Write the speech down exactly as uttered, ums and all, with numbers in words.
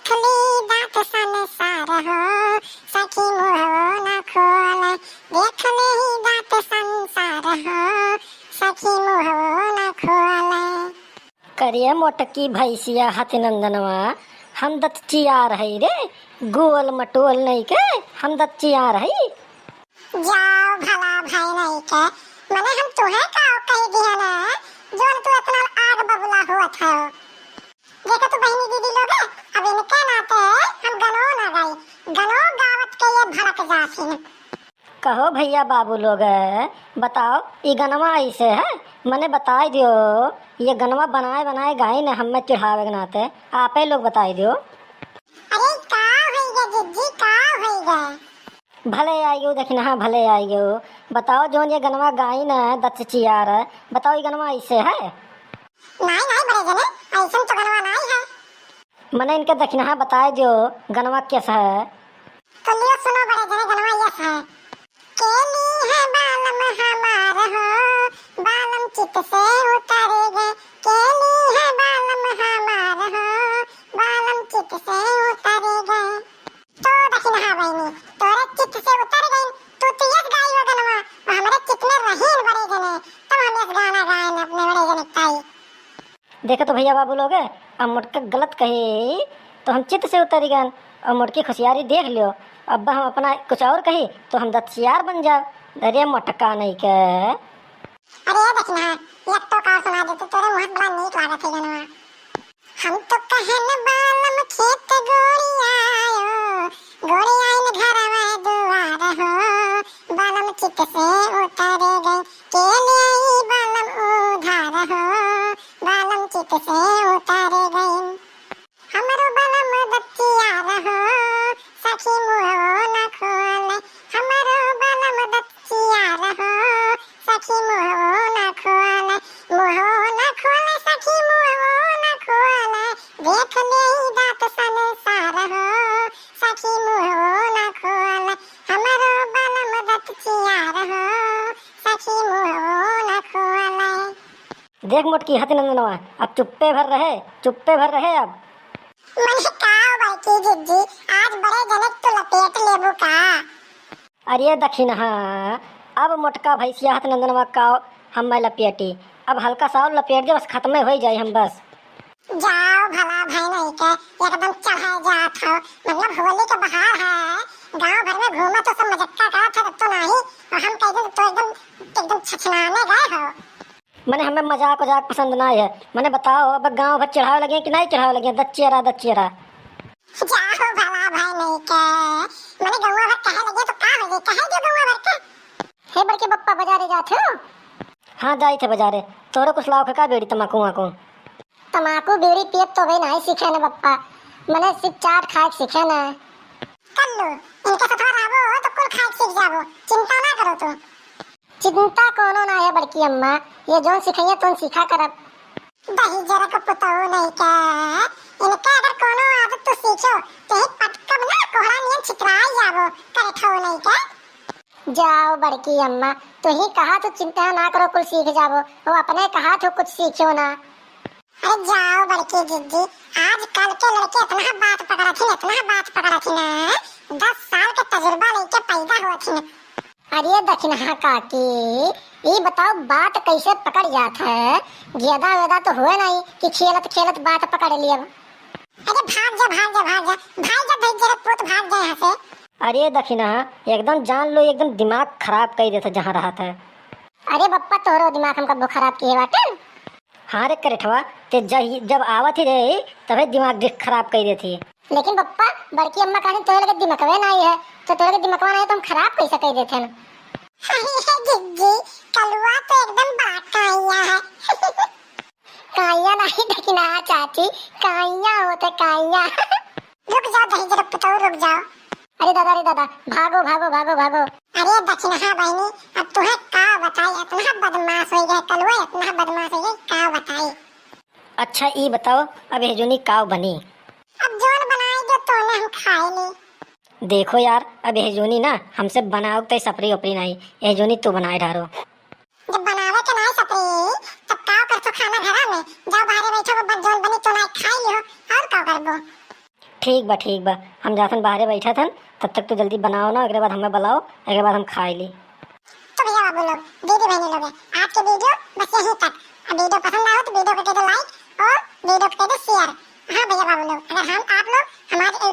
देखली दाँत संसार हो, सखी मुँहवो न खोले। देखली दाँत संसार हो, सखी मुँहवो न खोले। करिया मोटकी भैंसिया हथि नंदनवा, हम दत चियार हई रे, गोल मटोल नहीं के, हम दत चियार हई। जाओ भला भाई नहीं के, मने हम तुहे का कही दिया ना, जोन तू इतना आग बबूला हुआ था। देखो तो बहिनी दीदी लोग, अब इनके नाते हम गनो ना गाई, गनो गावत के ये भड़क जाथिन। कहो भैया बाबू लोग, बताओ ई गनवा ऐसे है, मने बताई दियो, ये गनवा बनाए बनाए गाई ने हमें चिढ़ावे के नाते, आपे लोग बताई दियो। अरे का होई गे जिज्जी, का होई गे? भले आइयो दखिनहा, भले आइयो। बताओ, जौन ये गनवा गाई न दत चियार, बताओ, ये गनवा ऐसे है? नाई, नाई, बड़े जने, ऐसन तो गनवा नाई है। मने इनके दखिनहा बताए दियो, गनवा कैसा है? तो लियो सुनो बड़े जने, गनवा यस है। के ली है बालम हमार हो, बालम चित से उतर गए। के ली है बालम हमार हो, बालम चित से उतर गए। तो दखिनहा बहिनी, तोरे चित्त से उतर गइन, तू तो यस गाई हो गनवा, और हमरे चित्त में रहीन बड़े जने, तब हम यस गाना गाएन अपने बड़े जने ताई। देखे तो भैया बाबू लोग, अब मोटका गलत कही तो हम चित्त से उतर गएन, और मोटकी खुशियारी देख लियो, अब हम अपना कुछ और कही तो हम दत चियार बन जाओ। अरे मोटका नहीं के। अरे दखिनहा, एक तो का सुना देते, तोरे मुँह बड़ा नीक लागत है गनवा। हम तो कहन बालम खेत गोड़ियायो, गोड़ियाइन घरवा दुआर हो, बालम चित से उतर गए। के ली बालम उधार हो, बालम चित से उतर गए। हमरो बालम दत चियार हो, सखी मुँहवो न खोले। हमरो बालम दत चियार हो, सखी मुँहवो न खोले, मुँहवो न खोले, सखी मुँहवो न खोले। देख लेई दाँत संसार हो, सखी मुँहवो न खोले। हमरो बालम दत चियार हो, सखी मुँहवो न खोले। देख मोटकी हथि नंदनवा, अब चुप्पे भर रहे, चुप्पे भर रहे अब। मने का बड़की जिज्जी, आज बड़े जनक तू लपेट लेबू का? अरे दखिनहा, अब मोटका भैंसिया हथि नंदनवा का हम मैं लपेटी, अब हल्का सा और लपेट दे, बस खत्मे होइ जाई हम बस। जाओ भला भाई नहीं के, एकदम चढ़ाए जात हो, मतलब होली के बहार है, गाँव भर में घूमत हो सब मजक्का करत हो, तब तो नहीं, और हम कह दें तो एकदम, एकदम छछनाने गए हो। मने हमें मजाक उजाक पसंद नाई है। मने बताओ, अब गाँव भर चढ़ावे लगे कि नाई चढ़ावे लगे? दच्चियरा, दच्चियरा। जाहो भला भाई नहीं के। मने गौवा भर कहे लगे तो का हो गए? कहे जो गौवा भर के। हे बड़के बप्पा, बाजारे जात हो? हाँ, जाई थे बाजारे। तोरो कुछ लाओ के का, बीड़ी तमाकू वाकू? तमाकू बीड़ी पियत तो भाई नाई सीखे न बप्पा। मने सिर्फ चाट खाए के सीखे न। कर लो, इनके सथवा रहबो तो कुल खाए के सीख जाबो। चिंता ना करो तू। चिंता कोनो ना है बड़की अम्मा, ये जौन सिखइया तौन सीखा करब। दहिजरक पुतऊ नहीं के, इनके अगर कोनो आदत तू सीखो, तो ही पटकब ना कोहड़ा नियन छितराई जाबो, करे ठऊ नहीं के। जाओ बड़की अम्मा, तू ही कहा तू चिंता ना करो, कुल सीख जाबो, वो अपने कहा तू कुछ सीखो ना। अरे जाओ बड़की जिज्जी, आजकल के लड़के इतना बात पकड़त हिन, इतना बात पकड़त हिन, दस साल के तजुर्बा लेके पैदा होत हिन। अरे दखिनहा काकी, ई बताओ बात कैसे पकड़ जात है? गेदा वेदा तो हुए नहीं कि खेलत खेलत बात पकड़ लियब। अरे भाग जा, भाग जा, भाग जा, भाग जा, भाग जा रे पूत, भाग जा यहाँ से। अरे दखिनहा, एकदम जान लो, एकदम दिमाग खराब कर देत है जहाँ रहत है। अरे बप्पा, तोहरो दिमाग हम कब्बो खराब किए बाटन? हाँ रे करेठवा, ते जही, जब आवत ही रहे, तबे दिमाग दि-, खराब कर देत ही। लेकिन बप्पा, बड़की अम्मा कहनी तोहरे लगे दिमकवे नाई है, तो तोहरे लगे दिमकवा नाई है, तो हम खराब कैसे कर देते हैं? अरे जिज्जी, कलुआ तो एकदम बड़ा काइया है। काइया नाई दखिनहा चाची, काइया होते काइया। रुक जाओ दहिजरक पुतऊ, रुक जाओ। अरे दादा, अरे दादा, भागो, भागो, भागो, भागो। अरे दखिनहा बहिनी, अब तुहे का बताई, इतना बदमाश हो गया कलुआ, इतना बदमाश हो गया, का बताई। अच्छा ई बताओ, अब एह जोनी काव बनी? अब जोन बनाए जो तोने हम खाए ली। देखो यार, अब एह जोनी ना हमसे बनाओ तो सपरी ओपरी नहीं, एह जोनी तू बनाए ढारो। जब बनावे के नाई सपरी, तब का करतो खाना घरा में? जाओ बाहरे बैठो, वो बन-, जोन बनी तो नाई खाई लियो, और का करबो? ठीक बा, ठीक बा, हम जाथन बाहरे बैठत हन, तब तक तू जल्दी बनाओ ना, एकरे बाद हमें बुलाओ, एकरे बाद हम खाई ली। तो भैया बाबू लोग, दीदी बहनी लोग, आज के वीडियो बस यहीं तक। अब वीडियो पसंद आए तो वीडियो को कर दो लाइक और वीडियो को कर दो शेयर। हाँ भैया बाबू लोग, अगर हम आप लोग हमारे